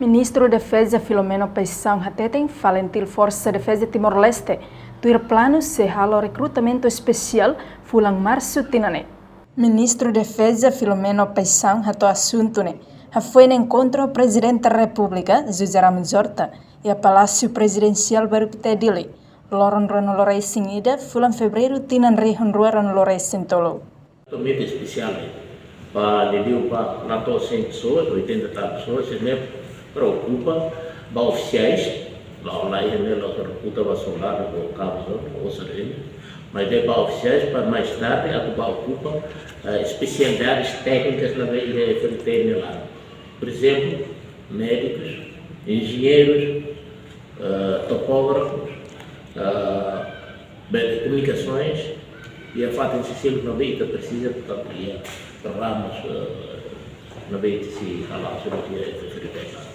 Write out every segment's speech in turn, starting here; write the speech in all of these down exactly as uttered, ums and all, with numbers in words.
Ministru Defeza Filomeno Paixão hateten FALINTIL Forsa Defeza Timor-Leste tuir planu sei halo rekrutamentu espesiál fulan Marsu tinan ne'e. Ministru Defeza Filomeno Paixão hato'o asuntu ne'e hafoin enkontru ho Prezidente Repúblika José Ramos Horta iha Palásiu Prezidensiál Bairru Pité, Dili, loron ruanulu-resin-ida fulan Fevereiru tinan rihun rua ruanulu-resin-tolu. Totalmente especial, eh. Para, liuliu para, la to'o cem pessoas, oitenta e tal pessoas, se não preocupa, ba oficiais, la, la, ele la preocupa ba soldadu, ba kabu, ba oficiais, mas é ba oficiais, para mais tarde, atu ba okupa, eh, especialidades técnicas ne'ebé iha F R T N la. Por exemplo, médicos, engenheiros, eh, topógrafos, eh, bem, comunicações, iha fatin sira ne'ebé ita presiza, portantu, iha programas, eh, ne'ebé sei hala'o, sei iha F R T N.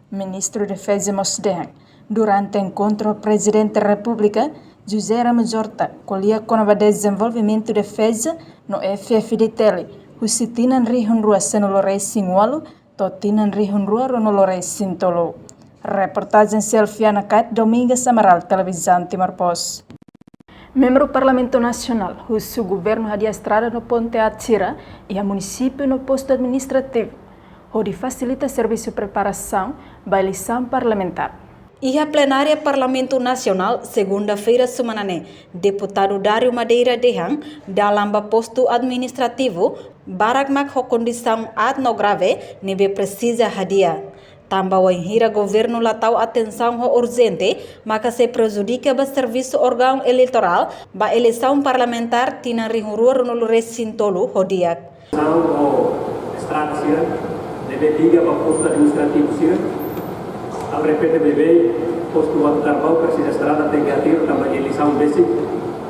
Ministru Defeza mós dehan, durante enkontru ho Prezidente Repúblika, José Ramos Horta, ko'alia kona-ba dezenvolvimentu defeza no F F D T L, husi tinan rihun rua sanulu-resin-ualu to'o tinan rihun rua ruanulu-resin-tolu. Reportajen Selviana Kait, Domingas Amaral, Televizaun Timor Post. Membru Parlamentu Nasionál husu governu hadi'a estrada no ponte aat sira iha munisípiu no postu administrativu, hodi fasilita servisu preparasaun ba eleisaun parlamentár. Iha plenária Parlamentu Nasionál, segunda-feira semana ne'e, Deputadu Dário Madeira dehan, dalan ba postu administrativu barak mak ho kondisaun aat no grave, ne'ebé presiza hadi'a. Tanba wainhira governu la tau atensaun ho urjente, maka sei prejudika ba servisu órgaun eleitorál ba eleisaun parlamentár tinan rihun rua ruanulu-resin-tolu ho di'ak. Estrada sira, ne'ebé liga ba postu administrativu sira. Ha'u repete beibeik, postu Batu Carvão presiza estrada, tenke aterru tanba eleisaun besik,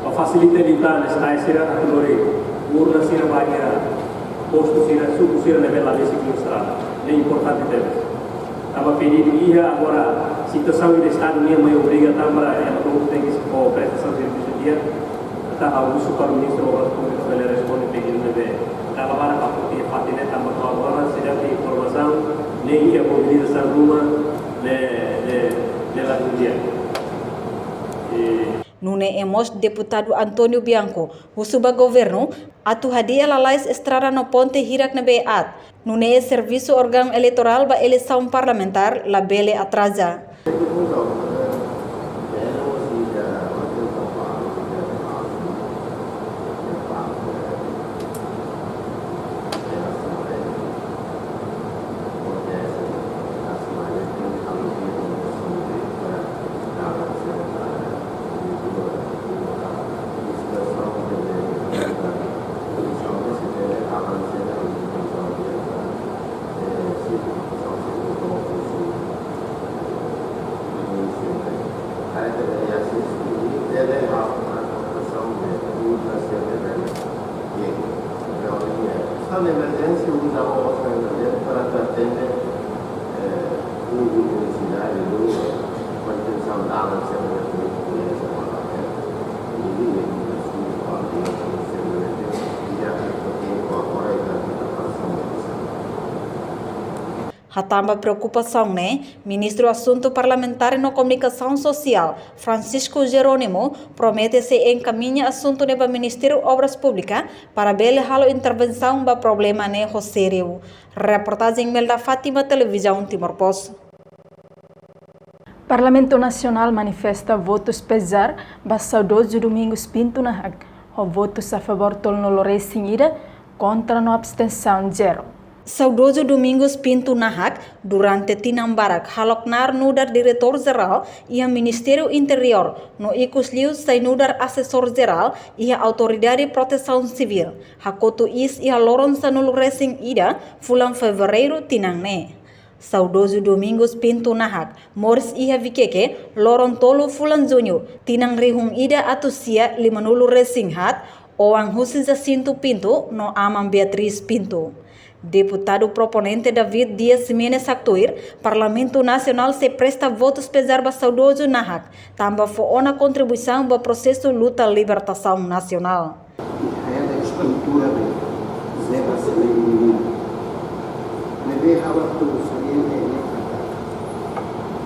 ba fasilita liután estrada sira, atu lori urna sira ba iha postu sira, suku sira ne'ebé la besik iha estrada. Ne'e importante tebes. Tanba pedidu iha, agora situasaun iha estadu nian mai obriga tanba ema hotu tenke sei fó prestasaun servisu di'ak. Entaun ha'u husu ba Ministru Obras Públikas bele responde pedidu ne'ebé. Dala barak ha'u foti iha fatin ne'e tanba to'o agora seidauk iha informasaun, nein iha mobilizasaun ruma ne'e, ne'e, ne'e la dún di'ak. E Nune'e mós Deputadu António Bianco husu ba governu atu hadi'a lalais estrada no ponte hirak ne'ebé aat, nune'e servisu órgaun eleitorál ba eleisaun parlamentár labele atraza. Estadu de emerjénsia uza o estadu de emerjénsia para atende, eh, un, un necesidade de manutensaun da água, sempre de política, e essa mata, eh, e, e, e, e, e, e, e, e, e, e, Hatán ba preokupasaun ne'e, Ministru Asuntu Parlamentár no Komunikasaun Sosiál, Francisco Jerónimo, promete sei enkamiña asuntu ne'e ba Ministériu Obras Públikas para bele halo intervensaun ba problema ne'e ho sériu. Reportajen Imelda Fátima, Televizaun Timor Post. Parlamentu Nasionál manifesta votus pezár ba saudozu Domingos Pinto Nahak, ho votus a favór tolunulu-resin-ida, kontra no abstensaun zero. Saudozu Domingos Pinto Nahak, durante tinan barak halo knaar nu'udar Diretór Jerál iha Ministériu Interiór, no ikus liu sai nu'udar Asesór Jerál iha Autoridade Protesaun Sivíl, hakotu iis iha loron sanulu-resin-ida fulan Fevereiru tinan ne'e. Saudozu Domingos Pinto Nahak moris iha Viqueque, loron tolu fulan Juñu, tinan rihun ida atus sia limanulu-resin-haat, oan husi Jacinto Pinto no aman Beatriz Pinto. Deputadu proponente David Dias Ximenes haktuir, Parlamentu Nasionál sei presta votus pezár ba saudozu Nahak, tanba fó ona kontribuisaun ba prosesu luta libertasaun nasionál. Ela é estrutura de Zé Bacelenho Menino. Ne'ebé ha'u atu salienta ne'e,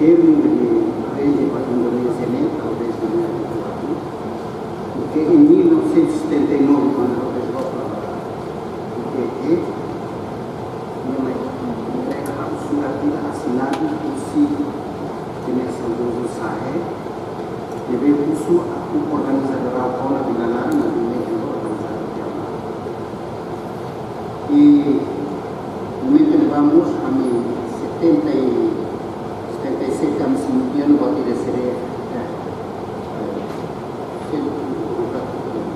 Erru de lei de patrimóniu sene, talvez não é habitual, porque em mil novecentos e setenta e nove, quando eu estava no I T E, minha mãe entrega a assinatura assinada por si, que me saudoso Sahe, e veio curso a organizadora Paula Vila Lara, mas não é organizadora. E momentu ne'ebá mós, ami setenta e, setenta e sete, ami simu tiha ona buat ida C D, eh, eh,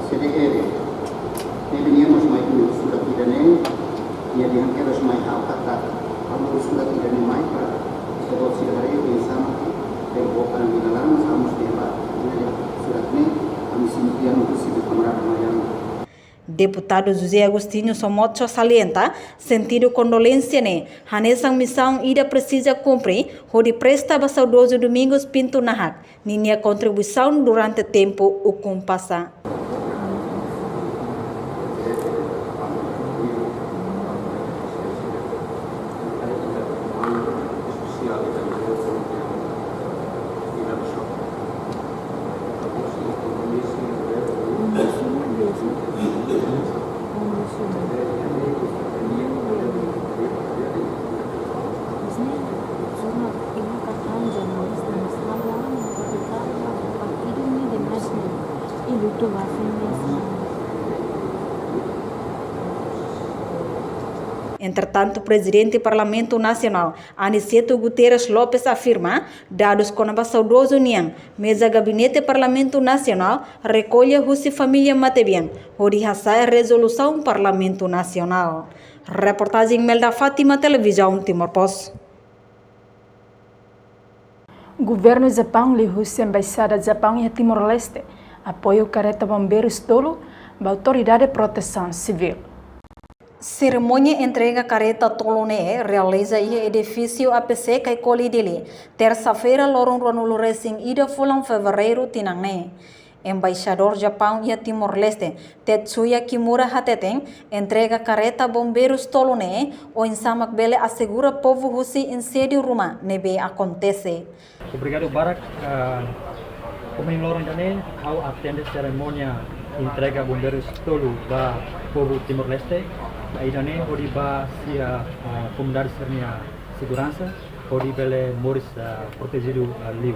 C D R. Ne'ebé nia mós mai halo surat ida-ne'e, nia dehan kedas mai ha'u katak, ha'u surat ida-ne'e mai para ita-boot sira haree, pensa mak, tempu para Vila Lara, mas ha'u mós dehan ba, nia dehan surat ne'e, ami simu tiha ona husi kamarada Mariano. Deputadu José Agostinho Somotxo salienta, sentidu kondolénsia ne'e hanesan misaun ida presiza kumpre, hodi presta ba saudozu Domingos Pinto Nahak ninia kontribuisaun durante tempu ukun pasa. Entretantu, Prezidente Parlamentu Nasionál, Aniceto Guterres Lopes, afirma, dadus kona-ba saudozu nian, meza Gabinete Parlamentu Nasionál rekolla husi família matebian, hodi hasa'e rezolusaun Parlamentu Nasionál. Reportajen Melda Fátima, Televizaun Timor Post. Governu Japaun liuhusi Embaixada Japaun iha Timor-Leste apoia kareta bombeirus tolu ba Autoridade Protesaun Sivíl. Serimónia entrega kareta tolu ne'e realiza iha edifísiu A P C Caicoli, Dili, tersa-feira, loron ruanulu resin ida fulan Fevereiru tinan ne'e. Embaixadór Japaun iha Timor-Leste, Tetsuya Kimura, hateten, entrega kareta bombeirus tolu ne'e oinsá mak bele asegura povu husi inséndiu ruma ne'ebé akontese. Obrigadu barak, ah, ohin loron ida-ne'e, ha'u atende serimónia entrega bombeirus tolu ba povu Timor-Leste, ba ida-ne'e hodi ba sira, ah, komunidade sira-nia seguransa, hodi bele moris, ah, protejidu, ah, liu.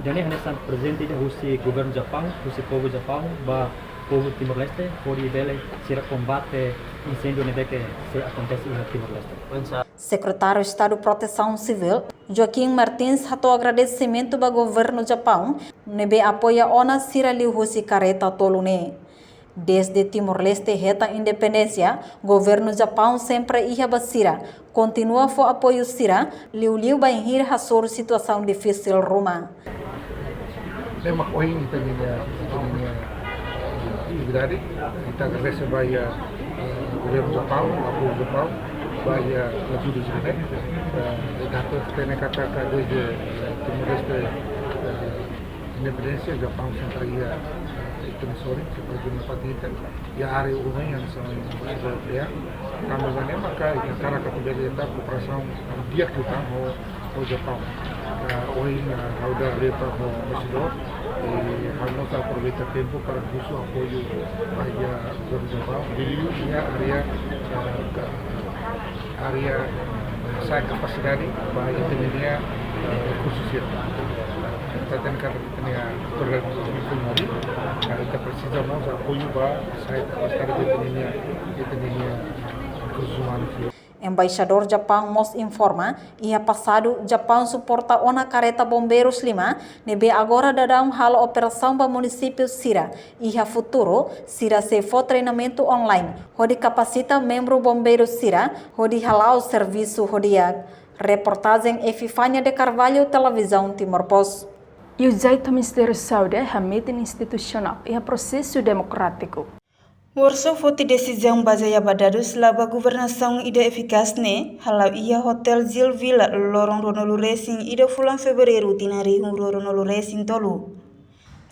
Ida-ne'e hanesan prezente ida husi governu Japaun, husi povu Japaun, ba povu Timor-Leste, hodi bele sira kombate inséndiu ne'ebé ke sei akontese iha Timor-Leste. Sekretáriu Estadu Protesaun Sivíl, Joaquim Martins, hato'o agradesimentu ba governu Japaun ne'ebé apoia ona sira liuhusi kareta tolu ne'e. Dezde Timor-Leste hetan independénsia, governu Japaun sempre iha ba sira, kontinua fó apoiu sira, liuliu bainhira hasoru situasaun difisil ruma. Ne'e mak ohin ita-nia, ita-nia atividade, ita agradese ba iha, eh, governu Japaun, apoiu Japaun, ba iha ajuda sira-ne'e. Eh, ita hatene katak dezde, eh, Timor-Leste, eh, independénsia, Japaun sempre iha, eh, ita-nia sorin, sempre iha parte ita, iha área ruma hanesan iha Timor-Leste. Tanba ne'e maka ita hakarak atu bele hetan kooperasaun di'ak liután ho, ho Japaun. Ah, ohin, ah, ha'u haree ba ho embaixadór, i ha'u mós aproveita tempu para husu apoiu ba iha governu Japaun, liuliu iha área, ah, ka-, área, ah, hasa'e kapasidade ba ita-nia, ah, rekursu sira. Ita hatene katak ita-nia problema sira mari, ah, ita presiza mós apoiu ba hasa'e kapasidade ba ita-nia, ita-nia rekursus umanus. Embaixadór Japaun mós informa, iha pasadu Japaun suporta ona kareta bombeirus lima, ne'ebé agora daudaun halo operasaun ba munisípiu sira, iha futuru sira sei fó treinamentu online, hodi kapasita membru bombeirus sira, hodi hala'o servisu ho di'ak. Reportajen Epifania de Carvalho, Televizaun Timor Post. UZAID ho Ministériu Saúde hametin institusionál iha prosesu demokrátiku. Workshop foti desizaun bazeia ba dadus laba governasaun ida efikás ne'e hala'o iha Hotel Zil Villa, loron ruanulu resin ida fulan Fevereiru tinan rihun rua ruanulu resin tolu.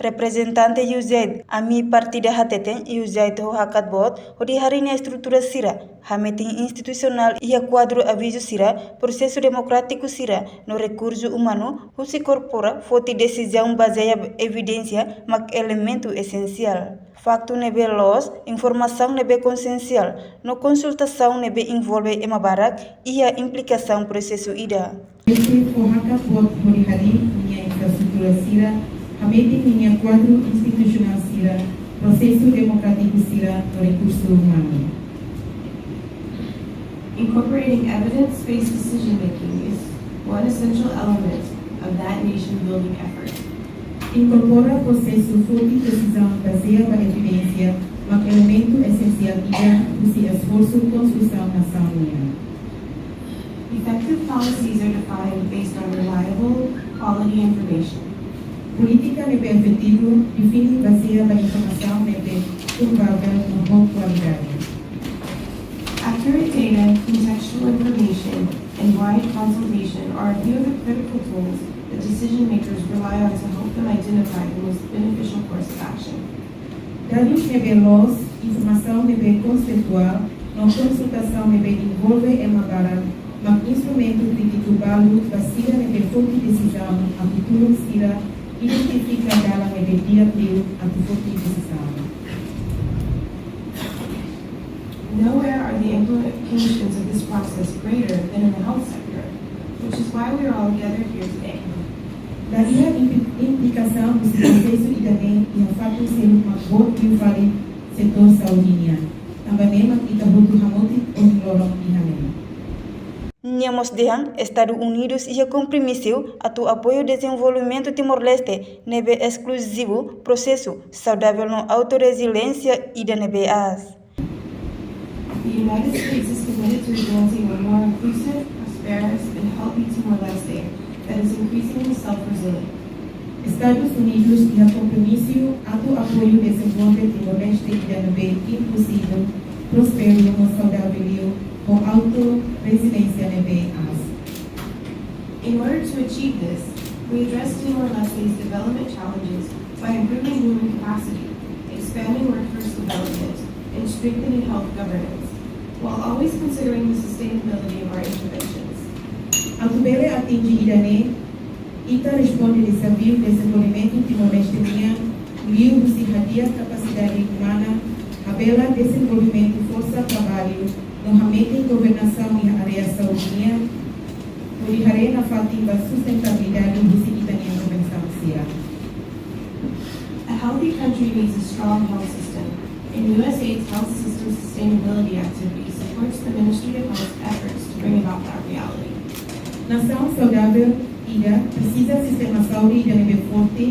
Reprezentante UZAID, Ami Partida, hateten UZAID ho hakat boot hodi harii nia estrutura sira, Hametin institusionál iha kuadru avizu sira, prosesu demokrátiku sira no rekursu umanu, husi korpora foti desizaun bazeia ba evidénsia mak elementu esensiál. Faktu ne'ebé loos, informasaun ne'ebé konsensuál no konsultasaun ne'ebé envolve ema barak iha implikasaun prosesu ida. Esse fó hakat boot hodi harii ninia infraestrutura sira, hametin ninia kuadru institusionál sira, prosesu demokrátiku sira no rekursu umanu. Incorporating evidence-based decision-making is one essential element of that nation-building effort. Inkorpora prosesu foti desizaun bazeia ba evidénsia mak elementu esensiál ida husi esforsu konstrusaun nasaun nian. Effective policies are defined based on reliable, quality information. Polítika ne'ebé efetivu define bazeia ba informasaun ne'ebé konfiável no ho kualidade. Accurate data, contextual information, and wide consultation are a few of the critical tools that decision makers rely on to help them identify the most beneficial course of action. Dadus ne'ebé loos, informasaun ne'ebé kontestuál, no konsultasaun ne'ebé envolve ema barak, mak instrumentu krítiku balu ba sira ne'ebé foti desizaun atu tulun sira identifika dalan ne'ebé di'ak liu atu foti desizaun. Nowhere are the implications of this process greater than in the health sector, which is why we are all gathered here today. La iha impli-, implikasaun husi prosesu ida-ne'e iha fatin seluk mak boot liu fali setór saúde nian. Tanba ne'e mak ita hotu hamutuk ohin loron iha ne'e. Nia mós dehan Estadus Unidus iha kompromisu atu apoiu dezenvolvimentu Timor-Leste ne'ebé eskluzivu prosesu saudável no autorreziliénsia ida ne'ebé aas. The United States is committed to advancing a more inclusive, prosperous, and healthy Timor-Leste that is increasingly self-resilient. Estadus Unidus iha kompromisu atu apoiu dezenvolve Timor-Leste ida ne'ebé inkluzivu, prósperu no saudável liu, ho autorreziliénsia ne'ebé aas. In order to achieve this, we address Timor-Leste's development challenges by improving human capacity, expanding workforce development, and strengthening health governance, while always considering the sustainability of our interventions. Atu bele atinji ida-ne'e, ita responde dezafiu dezenvolvimentu Timor-Leste nian, liuhusi hadi'a kapasidade umana, habelar dezenvolvimentu forsa traballu, no hametin governasaun iha área saúde nian, hodi haree nafatin ba sustentabilidade husi ita-nia governasaun sira. A healthy country needs a strong health system, and U S Aid's health system sustainability activity supports the Ministry of Health's efforts to bring about that reality. Nasaun saudável ida presiza sistema saúde ida ne'ebé forte,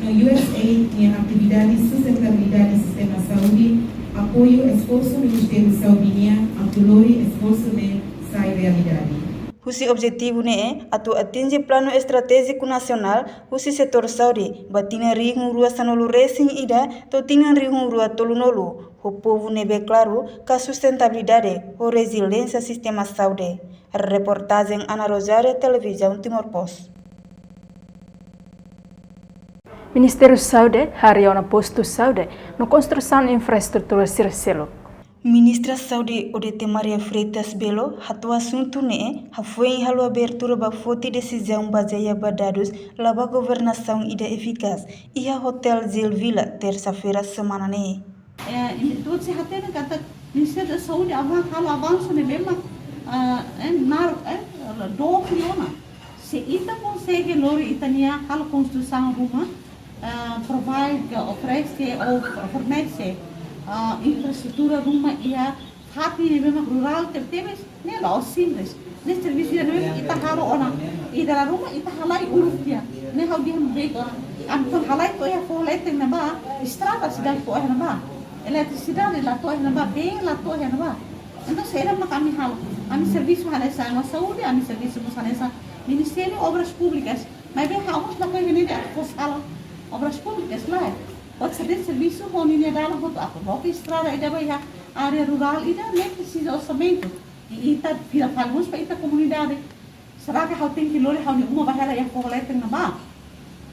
no U S Aid nia atividade sustentabilidade sistema saúde apoiu esforsu Ministériu Saúde nian atu lori esforsu ne'e sai realidade. Husi objetivu ne'e atu atinji planu estratéjiku nasionál husi setór saúde ba tinan rihun rua sanulu resin ida to'o tinan rihun rua tolunulu, ho povu ne'ebé klaru ka sustentabilidade ho reziliénsia sistema saúde. Reportajen Ana Rosário, Televizaun Timor Post. Ministériu Saúde harii ona postu saúde no konstrusaun infraestrutura sira seluk. Ministra Saúde Odete Maria Freitas Belo hato'o asuntu ne'e hafoin halo abertura ba foti desizaun bazeia ba dadus, la'ós ba governasaun ida efikás, iha Hotel Zil Villa, tersa-feira semana ne'e. Eh, ini tuh sih hatene katak Ministériu Saúde avan-, halo avansu ne'ebé mak, eh, eh, naruk, eh, dook liu ona. Se ita konsege lori ita-nia halo konstrusaun ruma, eh, provide, eh, oferese ou fornese, eh, infraestrutura ruma iha fatin ne'ebé mak rurál tebetebes, ne'e la'ós simples. Ne'e servisu ida ne'ebé ita halo ona, ida la ruma ita halai uluk tiha. Ne'e ha'u dehan beibeik ona. Entaun halai to'o iha foho leten ne'ebá, estrada seidauk to'o iha ne'ebá. Eletrisidade la to'o iha ne'ebá, bee la to'o iha ne'ebá. Entaun saida mak ami halo? Ami servisu hanesan ema saúde, ami servisu mós hanesan Ministériu Obras Públikas. Maibé ha'u mós lakohi ne'e de'it atu fó sala Obras Públikas lae. Hodi servisu ho ninia dalan hotu, atu loke estrada ida ba iha área rurál ida ne'e presiza orsamentu. I ita fila fali mós ba ita komunidade. Será que ha'u tenke lori ha'u-nia uma ba hela iha foho leten ne'ebá?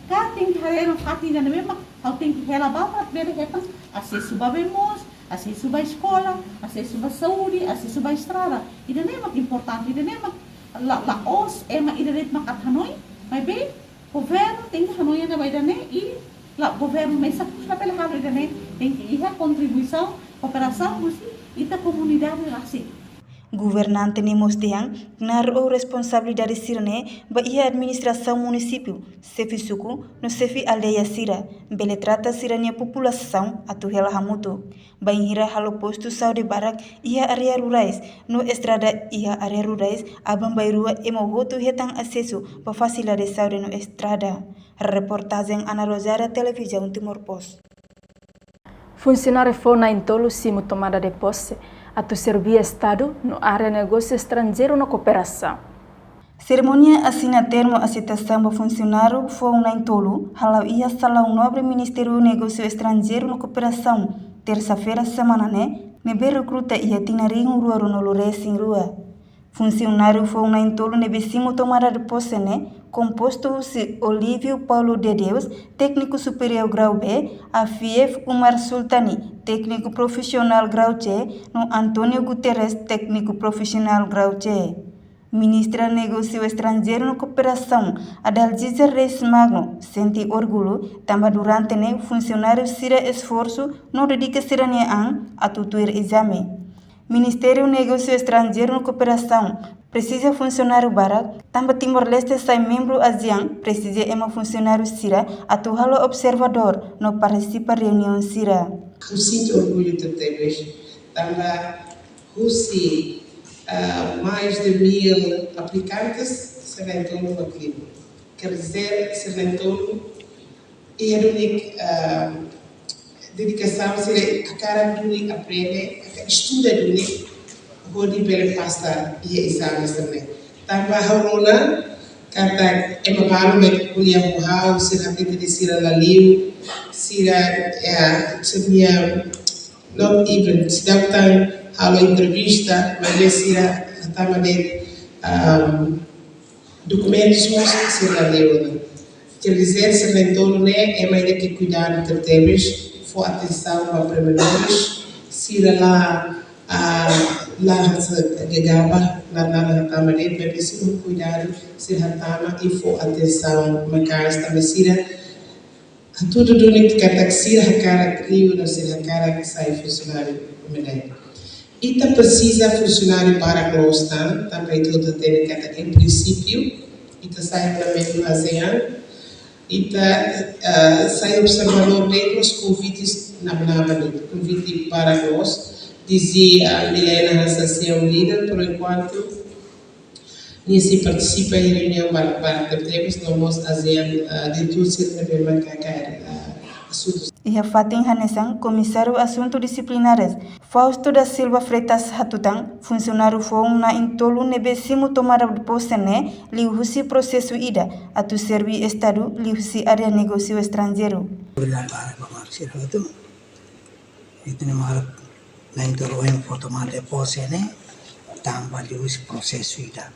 Ka tenke haree ona fatin ida ne'ebé mak ha'u tenke hela ba para bele hetan asesu ba bee moos, Asesu ba eskola, asesu ba saúde, asesu ba estrada. Ida-ne'e mak importante, ida-ne'e mak la, la'ós ema ida de'it mak atu hanoin, maibé governu tenke hanoin ona ba ida-ne'e i la governu mesak mós labele halo ida-ne'e, tenke iha kontribuisaun, kooperasaun husi ita komunidade rasik. Governante ne'e mós dehan knaar ou responsabilidade sira-ne'e ba iha administrasaun munisípiu, xefe suku no xefe aldeia sira, bele trata sira-nia populasaun atu hela hamutuk. Bainhira halo postu saúde barak iha área rurais no estrada iha área rurais, aban-bainrua ema hotu hetan asesu ba fasilidade saúde no estrada. Reportajen Ana Rosária, Televizaun Timor Post. Funsionáriu foun na'in-tolu simu tomada de pose atu serví Estadu no área negósiu estranjeiru no kooperasaun. Serimónia asina termu aseitasaun ba funsionáriu foun na'in-tolu hala'o iha Salaun Nobre Ministériu Negósiu Estranjeiru no Kooperasaun, tersa-feira semana ne'e, ne'ebé rekruta iha tinan rihun rua ruanulu-resin-rua. Funsionáriu foun na'in-tolu ne'ebé simu tomada de pose ne'e kompostu husi Olívio Paulo de Deus, tékniku superiór grau B, Afief Umar Sultani, tékniku profisionál grau C, no António Guterres, tékniku profisionál grau C. Ministra Negósiu Estranjeiru no Kooperasaun, Adalgisa Reis Magno, sente orgullu tanba durante ne'e funsionáriu sira esforsu no dedika sira-nia an atu tuir ezame. Ministériu Negósiu Estranjeiru no Kooperasaun presiza funsionáriu barak, tanba Timor-Leste sai membru ASEAN, presiza ema funsionáriu sira atu halo observadór no partisipa reuniaun sira. Ha'u sente orgullu tebetebes, tanba husi, ah, mais de mil aplikantes, sira na'in-tolu mak liu. Quer dizer, sira na'in-tolu iha duni, ah, dedikasaun, sira hakarak duni aprende, hakarak estuda duni, hodi bele pasa iha ezame sira-ne'e. Tanba ha'u rona katak ema balu mak ko'alia ho ha'u, sira hatete dehan sira la liu, sira, eh, sira-nia, not even, seidauk tan halo entrevista, maibé sira hatama de'it, um, dokumentus mós sira la liu ona. Quer dizer, sira na'in-tolu ne'e ema ida ke kuidadu tebetebes, fó atensaun ba pormenores, sira la, ah, la hanesan gegaba, la, la, la hatama de'it, maibé sira kuidadu, sira hatama i fó atensaun maka'as, tanba sira hatudu duni katak sira hakarak liu no sira hakarak sai funsionáriu MNEK. Ita presiza funsionáriu barak loos tan, tanba ita hotu hatene katak, em princípio, ita sai ba membru ASEAN, ita, eh, sai observadór de'it, mas konvite na'in-na'in, konvite barak loos. Dizia, ah, Milena hanesan ASEAN líder, por enquanto, nia sei partisipa iha reuniaun barak-barak tebetebes, no mós ASEAN, ah, diretór sira ne'ebé mak hakarak, ah, asuntu. Iha fatin hanesan, Komisáriu Asuntu Disiplinares, Fausto da Silva Freitas hatutan, funsionáriu foun na'in-tolu ne'ebé simu tomada de pose ne'e liuhusi prosesu ida atu serví Estadu liuhusi área negósiu estranjeiru. Obrigadu barak ba maluk sira hotu. Ita-nia maluk na'in-tolu ohin fó tomada de pose ne'e tanba liuhusi prosesu ida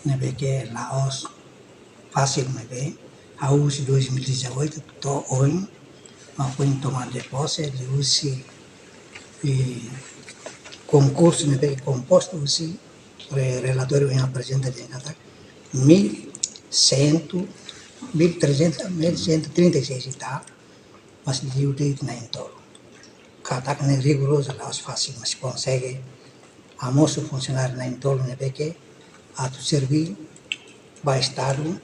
ne'ebé ke la'ós fasil, maibé hahú husi dois mil e dezoito to'o ohin mak foin tomada de pose liuhusi, eh, konkursu ne'ebé ke kompostu husi re-, relatóriu yang aprezenta dehan katak mil cem, mil trezentos, mil cento e trinta e seis e tal, mas liu de'it na'in-tolu. Katak ne'e rigorozu, la'ós fasil, mas konsege hamosu funsionáriu na'in-tolu ne'ebé ke atu serví ba Estadu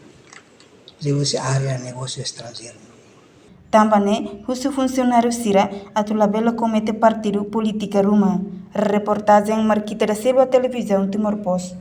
liuhusi área negósiu estranjeiru. Tanba ne'e husu funsionáriu sira atu labele komete partidu polítika ruma. Reportajen Marquita da Silva, Televizaun Timor Post.